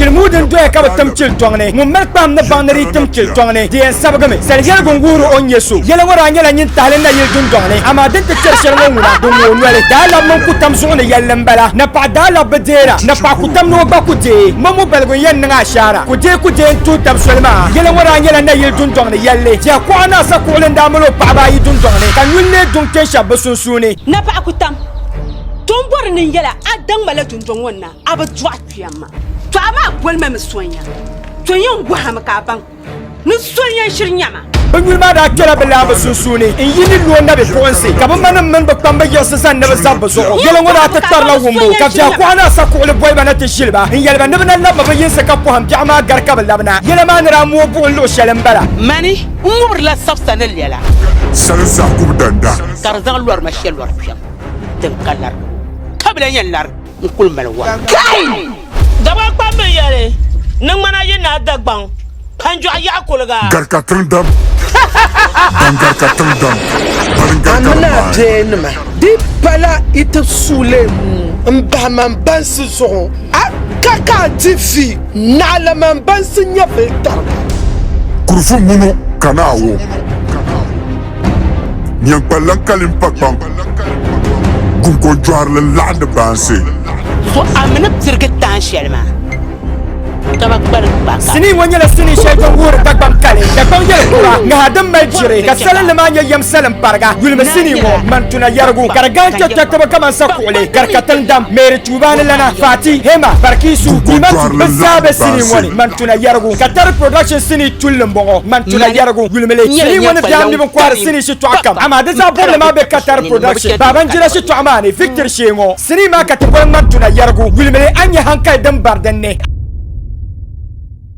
Chilimuui din doya ka bi tim chili tɔŋ ni. Ŋun mali kpahim ni baŋ ni di yi tim chili tɔŋ ni, di yɛn sabigimi. Sali yɛligu n-wuhiri o ni nyɛ so. Yɛla ŋɔ daa nyɛla nyin tahili nayili dundɔŋ ni, amaa din ti kpɛri shɛli ŋɔ ŋuna, di ŋooi noli. Daa labi mini kutam zuɣu ni yɛlli m-bala. Napaɣa daa labi bi deera. Napaɣa kutam ni o gba ku deei. Momo baligu n-yɛn niŋ ashaara. Ku deei ku deei n-tuhi tab soli maa. Yɛla ŋɔ daa nyɛla nayili dundɔŋ ni yɛlli. Jia kuɣa ni asa kuɣili n-daa mali o paɣiba ayi dundɔŋ ni, ka nyuli lee duŋ kpe shɛba bɛ sunsuuni. Napaɣa kutam, to m bɔri ni n yɛl a, a daŋ ma la dundɔŋ ŋɔ ni na, a bi dɔɣi kpɛm ma. To a maa boli ma mi sonya. To n yɛn gɔhi a mi ka a baŋ ni sonya n-shiri nya ma. Bɛ nyuli maa daa kpɛla bɛ laamba sunsuuni n-yi ni lo nabipuɣinsi, ka bɛ manim mini bɛ kpamba yiɣisi zani ni bɛ zab bɛ zuɣu. Yɛla ŋɔ daa ti kparila wumbu, ka biɛhikuɣa ni asakuɣili boli ba na ti ʒili ba n-yɛli ba ni bɛ na labimi bɛ yinsi ka pɔhim biɛɣu maa gari ka bɛ labina. Yɛla maa ni daa mooi buɣim luɣ shɛli m-bala. Mani n-ŋubirila sabisa ni lɛla. Sali zahigu bi danda. Ka di zaŋ lɔri ma shɛli lɔri kpɛm din ka larigibu, ka bi lahi yɛn lari n-kuli mali wa. Kai! Dagbaŋ kpambi n-yɛli ni ŋmana yi naa Dagbaŋ Kpanjɔɣu yaɣi kuliga. Garika tiŋ dam, ban garika tiŋ dam, ban n garika A mini a maai. biɛyanima, di pala yi ti suui leemu m-bahi man bansi zuɣu, a ka ka a di vi naɣila man bansi nyɛvili tariga. Kurufu munu ka naa wo. Nyankpal lan kali m-pa kpaŋ, guŋkɔjɔhirili n-laɣindi baansi. So a mi ni pirigi taan shɛli maa, ka ba kpalim kpa ka. Sinii ŋɔ nyɛla sinii shɛli din wuhiri Dagbaŋ kali, Dagbaŋ yɛlikura, ŋaha din mali jiri, ka salinli maa nyɛ yɛm salim pariga. Yulimi sinii ŋɔ, Mantuna Yɛrigu, ka di gani kpɛrikpɛritiba kamani Sakuɣili, Garikatiŋdam, Mary Tuubaani Lana, Fati, Hema, Barikisu, Nimatu, bɛ zaa be sinii ŋɔ ni. Mantuna Yɛrigu, ka Tari Production sinii tulli m-bɔŋɔ. Mantuna Yɛrigu, yulimi li. Sinii ŋɔ ni biɛhim ni binkɔhiri sinii shitɔɣu kam, amaa di zaɣ bɔbili maa be Katari Production Babanjira shitɔɣu maa ni, Victory shee ŋɔ. Sinii maa ka ti boli Mantuna Yɛrigu, yulimi li a ni nya hankali din bari din ni.